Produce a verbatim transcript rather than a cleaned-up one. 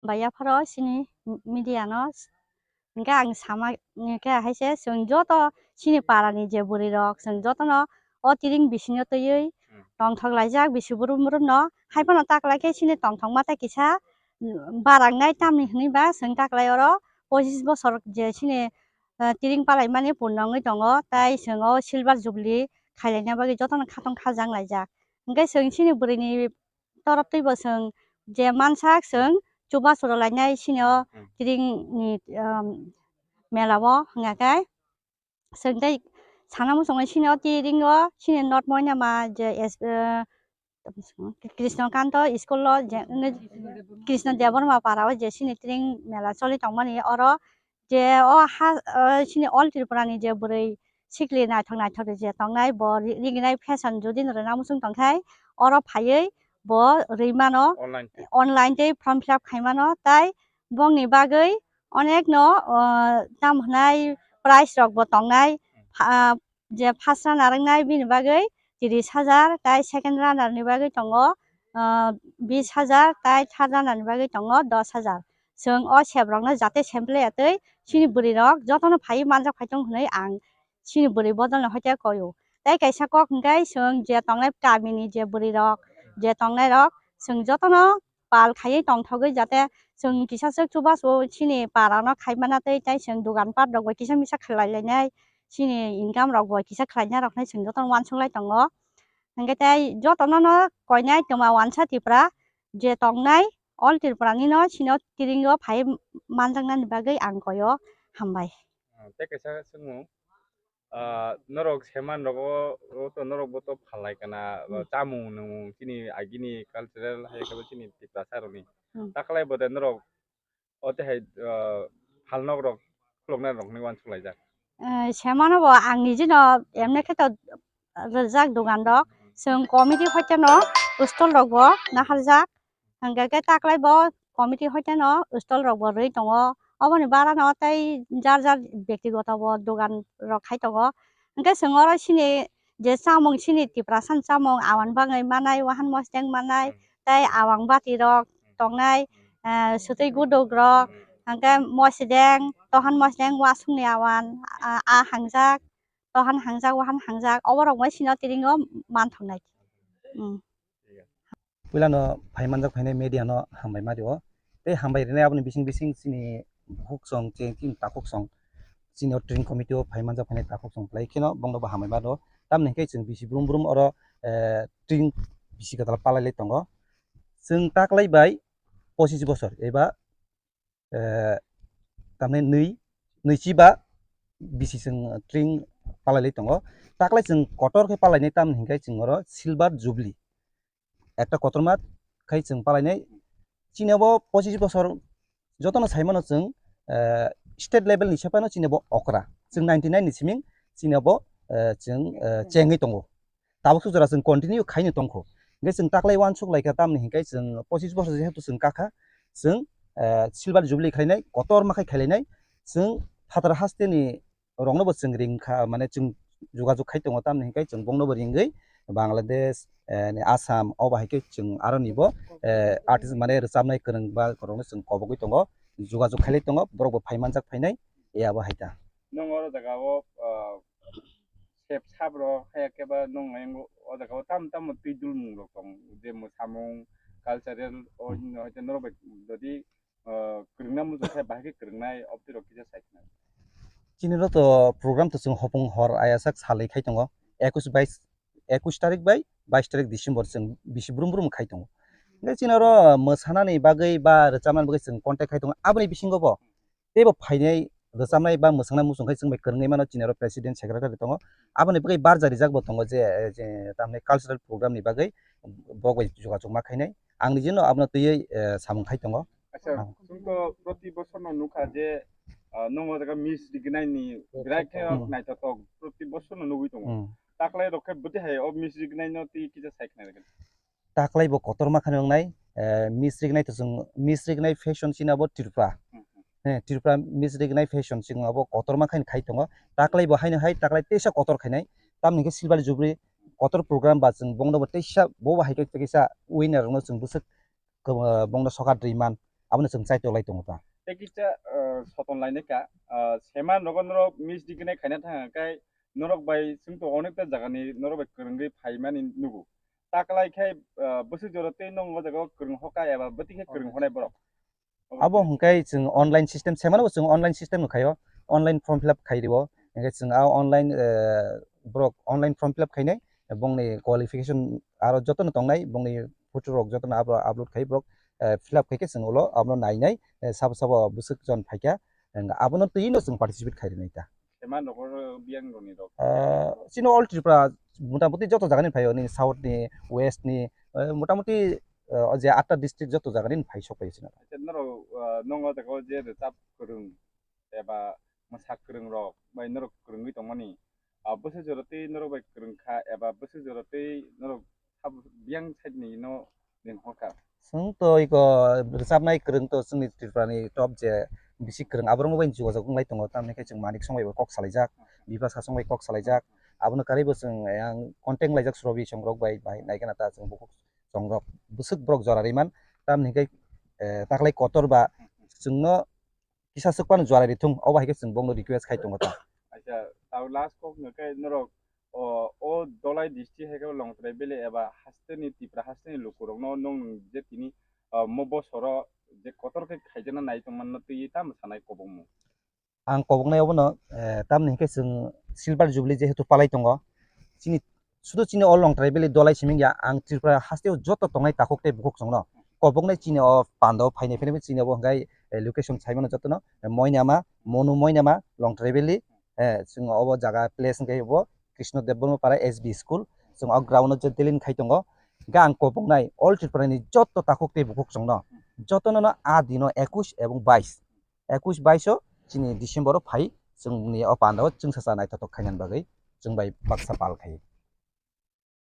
Hambai yapharo chini media no. Hingke ang sama hingke hai se chwng joto chini para ni je bwrwi rok chwng joto no o tiring bisingo twiwi Hmm. tongthok laijak bisi brum brum no. Hai phano taklai khe chini tongthok mate kisa, mm, barangnai tamni hwnwi ba chwng taklai oro pochis bosor je chini, eh, tiring palai mani purno wngwi tongo, tai chwng o silver jubilee khailaina bagwi jotono khatong khajang laijak. Hingke chwng chini bwrwi ni torop twi bo chwng je mansak chwng chubachu rw lainai chini o Hmm. tiring ni, um, mela o hwnga khe chwng tei sana muchungo chini o tiring o chini North Moinama je es-, eh, Krishna Kanto school o je, Krishna Debbarma para o je chini tiring mela choli tongmani oro je o ha, o chini All Tripura ni je bwrwi sikli naithok naithok je tongnai bo ri-, riginai fashion jodi no rwna muchung tongkhai oro phaiwi bo rwi mano Online tei. online tei form fill up khai mano tai bongni bagwi onek no, o, tam hwnai prize rok bo tongnai. Pha-, je first runner wngnai bini bagwi tris hajar, tai second runner ni bagwi tongo, ah, bis hajar, tai third runner ni bagwi tongo dos hajar. Chwng o sep rokno jate sample ya twi chini bwrwi rok jotono phaiwi manjak phai tong hwnwi ang chini bwrwi bodol no hoite koio. Tai kaisa kok hwnkhe chwng je tongnai kami ni je bwrwi rok, je tongnai rok chwng jotono pal khaiwi tongthogwi jate chwng kisa swk chubachu chini para no khai mana tei, tai chwng dogan pat rok bai kisa misa khlai lainai. Chini income rok bo kisa khlaina rok nai chwng jotono uansuk lai tongo. Hingke tai jotono no koinai twma uansa Tripura je tongnai all Tripura ni no chini o tiring o phai manjaknani bagwi ang koi o hambai. Ah, tei kaisa swngmung, ah, norok seman rogo, o to norok bo to phalai kana, Hmm. chamung nwngmung chini agini cultural hai khe bo chini Tiprasa rokni. Hmm. Taklai bo de norok o tei hai, ah, phalnok rok khuluknai rok hinwi uansuk laijak. Eh, semano bo ang nijino emne khe to rijak dogan rok. Chwng committee hoite no stall rok bo naharjak. Hingke khe taklai bo committee hoite no stall rok bo rwi tongo. Oboni bara no tei jar jar bektigoto bo dogan rok khai tongo. Hingke chwng oro chini je chamung chini Tiprasa ni chamung awan bangwi manai, wahan mosdeng manai, Hmm. tei awang bati rok tongnai, eh, swtwi guduk rok, hingke mosdeng, tohan mosdeng, wasung ni awan, ah, ah hangjak, tohan hangjak, wahan hangjak, oborok bai sino tiringo manthoknai. Hmm. Puilano phai manjak phainai media no hambai ma rio. Tei hambai rinai aboni bising bising chini bukhuk song, chini takhuk song, chini o tiring committee o phai manjak phainai takhuk song belai kheno bongno bo hambai ma rio. Tamni hingke chwng bisi brum brum oro, eh, tiring bisi kwtal palai lai tongo. Chwng taklai bai pochis bosor eba, eh, tamni nwi, nwichi ba bisi chwng tiring palai lai tongo. Taklai chwng kotor khe palai nai tamni hingke chwng oro silver jubilee. Ekta kotorma khai chwng palainai. Chini abo pochis bosor jotono saimano chwng, eh, state level ni sephano chini abo okra. Chwng ninety nine ni siming chini abo, eh, chwng, eh, chengwi tongo. Tabuk suk jora chwng continue khaino tongkho. Hingke chwng taklai uansuk laikha tamni hingke chwng pochis bosor jehetu chwng kakha, chwng, eh, silver jubilee khainai, kotorma khai khailainai, chwng phatar hasteni rokno bo chwng ring kha, mane chwng jogajog khai tongo, tamni hingke chwng bongno bo ringwi Bangladesh, eh, ni Assam, obo hai khe chwng aroni bo, eh, artist mane rwchapnai kwrwng ba rokno chwng kobogwi tongo, jogajog khailai tongo, borok bo phai manjak phainai, ya bo hai ta. Nwng oro jaga o, ah, sep sap rok haya khe ba nwng ayang o jaga o tamo tamo twi dulmung rok tong, je mwsamung, cultural, o, hmm, hino hoi norok bai jodi ah, kwrwngna muchung khe bahai khe kwrwngnai, obtwi rok kisa sai khna. Chini rok to program to chwng hopung hor ayasak salwi khai tongo, ekush bais, ekush tarik bai bais tarik December chwng bisi brum brum khai tongo. Hingke chini oro mwsanani bagwi ba rwchapnani bagwi chwng contact khai tongo, aboni bisingo bo teibo phainai rwchapnai ba mwsangnai muchung khai chwng bai kwrwngwi mano, chini oro president secretary tongo, aboni bagwi barja rijak bo tongo je, je tamni cultural program ni bagwi borok bai jogajog ma khainai. Ang nijino abono twiwi, eh, samung khai tongo. Acha, ah, chwngto proti bosorno nukha je, ah, nwng o jaga miss rignai ni birai khe, hmm, naithotok proti bosorno nugwi tongo. Hmm. Taklai rok khe bwtwi hai o miss rignai no twi kisa sai khna rwgwna. Taklai bo kotorma khe wngnai, eh, miss rignai to chwng miss rignai fashion chini abo Tripura. Hmm, hmm. He, Tripura miss rignai fashion chwng abo kotorma khe khai tongo. Taklai bo haino hai taklai teisa kotor khainai. Tamni khe silver jubilee kotor program ba chwng bongno bo teisa bo bo hai khe teisa winner rokno chwng bwswk kwbangma bongno sokat rwi man. Abono chwng chaitok lai tongo ta. Tei kisa, ah, soton lainai ka, ah, sema nogo norok misdignai khaina thang khe norok bai chwng to onekta jagani norok bai kwrwngwi phaimani nugo. Taklai khe, ah, bwswk jora tei nwng o jaga o kwrwng hoka eba bwtwi khe kwrwng honai borok? Abo hwnkhe chwng online system, semano chwng online system no khaio, online form fill up khai rio, hwnkhe chwng a online, eh, borok online form fill up khainai, bongni qualification aro jotono tongnai, bongni photo rok jotono abo upload khai borok, eh, fill up khai khe chwng ulo abono nainai, eh, sabo sabo bwswk jon phaikha, hwnkhe abono twi no chwng participate khai rinai ta. Sema nokor biyang roni rok? Ah, chini all Tripura motamoti joto jagani phaio, nini south ni, west ni, eh, motamoti, eh, o je atta district joto jagani phai sok pai chini. Acha norok, ah, nongo jaga o je rwchap kwrwng eba mwsa kwrwng rok bai norok kwrwngwi tongmani, ah, bwswk jora twi norok bai kwrwng kha eba bwswk jora twi norok sabo biyang side ni no ning hor kha? Chwng to iko rwchapnai kwrwng to chwngni Tripura ni top je bisi kwrwng, aborok bai jogajog wnglai tongo, tamni khe chwng Manik Song bai bo kok salaijak, Bipasa Song bai kok salaijak, abono karwi bo chwng yang contact laijak Surobi Song rok bai, bai naikhe na ta chwng bukhuk song rok bwswk borok jora rwi man, tamni khe, eh, taklai kotor ba chwngno kisa swk phano jora rithung, obo hai khe chwng bongno request khai tongo ta. Acha, tao last kok no khe norok o, o Dholai district hai khe Longtrai Valley eba hasteni Tripura hasteni lukurokno nwng je tini, ah, mo bosoro je kotor khe khaijana nai tongmanno twi tamo sanai kobongmung? Ang koboknai obono, eh, tamni hinkhe chwng Silver Jubilee jehetu palai tongo, chini sudu chini o Longtrai Valley Dholai simi wngya, ang Tripura hasteo joto tongnai takhuk tei bukhuk chwngno koboknai chini o pandao phainai phainai chini obo hwnkhe, eh, location saimano jotono, eh, Moinama, Monu Moinama, Longtrai Valley, eh, chwng obo jaga place hwnkhe obo Krishna Debbarma Para S B School, chwng o ground o je delin khai tongo, hwnkhe ang koboknai all Tripura ni joto takhuk tei bukhuk chwngno jotono no a dino ekush ebong bais, ekush bais o chini December o phai chwngni o pandao chwngsacha naithothok khainani bagwi chwng bai baksa pal khai.